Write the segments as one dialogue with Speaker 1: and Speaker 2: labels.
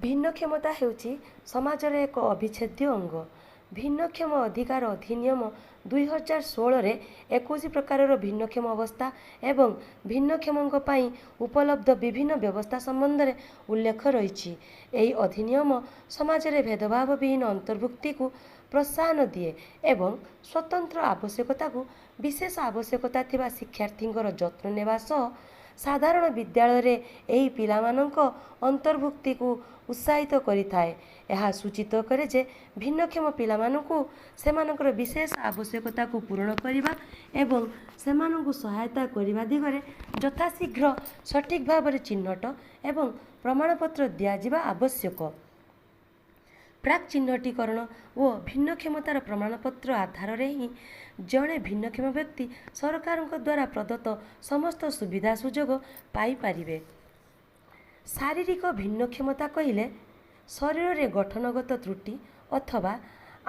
Speaker 1: ଭିନ୍ନକ୍ଷମତା ହେଉଛି ସମାଜର ଏକ ଅବିଚ୍ଛେଦ୍ୟ ଅଙ୍ଗ। ଭିନ୍ନକ୍ଷମ ଅଧିକାର ଅଧିନିୟମ 2016ରେ 21 ପ୍ରକାରର ଭିନ୍ନକ୍ଷମ ଅବସ୍ଥା ଏବଂ ଭିନ୍ନକ୍ଷମଙ୍କ ପାଇଁ ଉପଲବ୍ଧ ବିଭିନ୍ନ ବ୍ୟବସ୍ଥା ସମ୍ବନ୍ଧରେ ଉଲ୍ଲେଖ ରହିଛି। ଏହି ଅଧିନିୟମ ସମାଜରେ ଭେଦଭାବ ବିହୀନ ଅନ୍ତର୍ଭୁକ୍ତିକୁ ପ୍ରୋତ୍ସାହନ ଦିଏ ଏବଂ ସ୍ୱତନ୍ତ୍ର ଆବଶ୍ୟକତାକୁ ବିଶେଷ ଆବଶ୍ୟକତା ଥିବା ଶିକ୍ଷାର୍ଥୀଙ୍କର ଯତ୍ନ ନେବା ସହ ସାଧାରଣ ବିଦ୍ୟାଳୟରେ ଏହି ପିଲାମାନଙ୍କ ଅନ୍ତର୍ଭୁକ୍ତିକୁ ଉତ୍ସାହିତ କରିଥାଏ। ଏହା ସୂଚିତ କରେ ଯେ ଭିନ୍ନକ୍ଷମ ପିଲାମାନଙ୍କୁ ସେମାନଙ୍କର ବିଶେଷ ଆବଶ୍ୟକତାକୁ ପୂରଣ କରିବା ଏବଂ ସେମାନଙ୍କୁ ସହାୟତା କରିବା ଦିଗରେ ଯଥାଶୀଘ୍ର ସଠିକ୍ ଭାବରେ ଚିହ୍ନଟ ଏବଂ ପ୍ରମାଣପତ୍ର ଦିଆଯିବା ଆବଶ୍ୟକ। ପ୍ରାକ୍ ଚିହ୍ନଟୀକରଣ ଓ ଭିନ୍ନକ୍ଷମତାର ପ୍ରମାଣପତ୍ର ଆଧାରରେ ହିଁ ଜଣେ ଭିନ୍ନକ୍ଷମ ବ୍ୟକ୍ତି ସରକାରଙ୍କ ଦ୍ୱାରା ପ୍ରଦତ୍ତ ସମସ୍ତ ସୁବିଧା ସୁଯୋଗ ପାଇପାରିବେ। ଶାରୀରିକ ଭିନ୍ନକ୍ଷମତା କହିଲେ ଶରୀରରେ ଗଠନଗତ ତ୍ରୁଟି ଅଥବା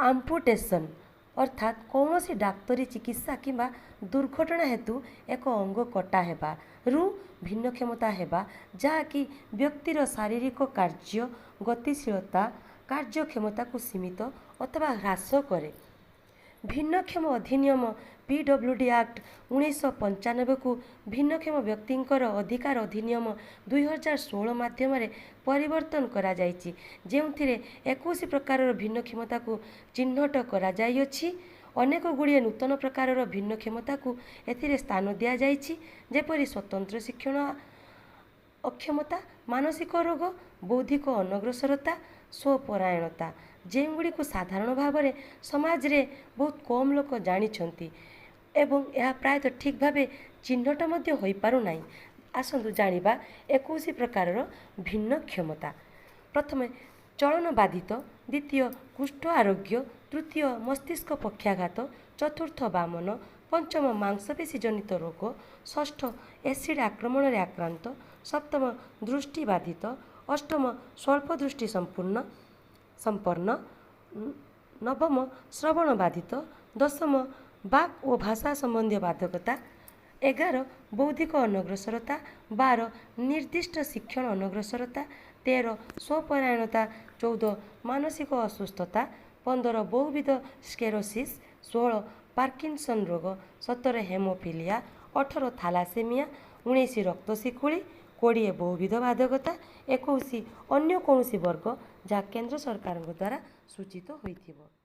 Speaker 1: ଆମ୍ପୁଟେସନ୍, ଅର୍ଥାତ୍ କୌଣସି ଡାକ୍ତରୀ ଚିକିତ୍ସା କିମ୍ବା ଦୁର୍ଘଟଣା ହେତୁ ଏକ ଅଙ୍ଗ କଟା ହେବାରୁ ଭିନ୍ନକ୍ଷମତା ହେବା, ଯାହାକି ବ୍ୟକ୍ତିର ଶାରୀରିକ କାର୍ଯ୍ୟ, ଗତିଶୀଳତା, କାର୍ଯ୍ୟକ୍ଷମତାକୁ ସୀମିତ ଅଥବା ହ୍ରାସ କରେ। ଭିନ୍ନକ୍ଷମ ଅଧିନିୟମ PWD act 1995କୁ ଭିନ୍ନକ୍ଷମ ବ୍ୟକ୍ତିଙ୍କର ଅଧିକାର ଅଧିନିୟମ 2016 ମାଧ୍ୟମରେ ପରିବର୍ତ୍ତନ କରାଯାଇଛି, ଯେଉଁଥିରେ 21 ପ୍ରକାରର ଭିନ୍ନକ୍ଷମତାକୁ ଚିହ୍ନଟ କରାଯାଇଅଛି। ଅନେକ ଗୁଡ଼ିଏ ନୂତନ ପ୍ରକାରର ଭିନ୍ନକ୍ଷମତାକୁ ଏଥିରେ ସ୍ଥାନ ଦିଆଯାଇଛି, ଯେପରି ସ୍ୱତନ୍ତ୍ର ଶିକ୍ଷଣ ଅକ୍ଷମତା, ମାନସିକ ରୋଗ, ବୌଦ୍ଧିକ ଅନଗ୍ରସରତା, ସ୍ୱପରାୟଣତା, ଯେଉଁଗୁଡ଼ିକୁ ସାଧାରଣ ଭାବରେ ସମାଜରେ ବହୁତ କମ୍ ଲୋକ ଜାଣିଛନ୍ତି ଏବଂ ଏହା ପ୍ରାୟତଃ ଠିକ୍ ଭାବେ ଚିହ୍ନଟ ମଧ୍ୟ ହୋଇପାରୁନାହିଁ। ଆସନ୍ତୁ ଜାଣିବା 21 ପ୍ରକାରର ଭିନ୍ନକ୍ଷମତା। ପ୍ରଥମେ ଚଳନ ବାଧିତ, ଦ୍ୱିତୀୟ କୁଷ୍ଠ ଆରୋଗ୍ୟ, ତୃତୀୟ ମସ୍ତିଷ୍କ ପକ୍ଷାଘାତ, ଚତୁର୍ଥ ବାମନ, ପଞ୍ଚମ ମାଂସପେଶୀ ଜନିତ ରୋଗ, ଷଷ୍ଠ ଏସିଡ଼୍ ଆକ୍ରମଣରେ ଆକ୍ରାନ୍ତ, ସପ୍ତମ ଦୃଷ୍ଟି ବାଧିତ, ଅଷ୍ଟମ ସ୍ୱଳ୍ପ ଦୃଷ୍ଟି ସମ୍ପନ୍ନ, ନବମ ଶ୍ରବଣ ବାଧିତ, ଦଶମ ବାକ୍ ଓ ଭାଷା ସମ୍ବନ୍ଧୀୟ ବାଧକତା, 11 ବୌଦ୍ଧିକ ଅନଗ୍ରସରତା, 12 ନିର୍ଦ୍ଦିଷ୍ଟ ଶିକ୍ଷଣ ଅନଗ୍ରସରତା, 13 ସ୍ୱପରାୟଣତା, 14 ମାନସିକ ଅସୁସ୍ଥତା, 15 ବହୁବିଧ ସ୍କ୍ଲେରୋସିସ୍, 16 ପାର୍କିନସନ୍ ରୋଗ, 17 ହେମୋଫିଲିଆ, 18 ଥାଲାସେମିଆ, 19 ରକ୍ତ ଶିକୁଳି, 20 ବହୁବିଧ ବାଧକତା, 21 ଅନ୍ୟ କୌଣସି ବର୍ଗ ଯାହା କେନ୍ଦ୍ର ସରକାରଙ୍କ ଦ୍ୱାରା ସୂଚିତ ହୋଇଥିବ।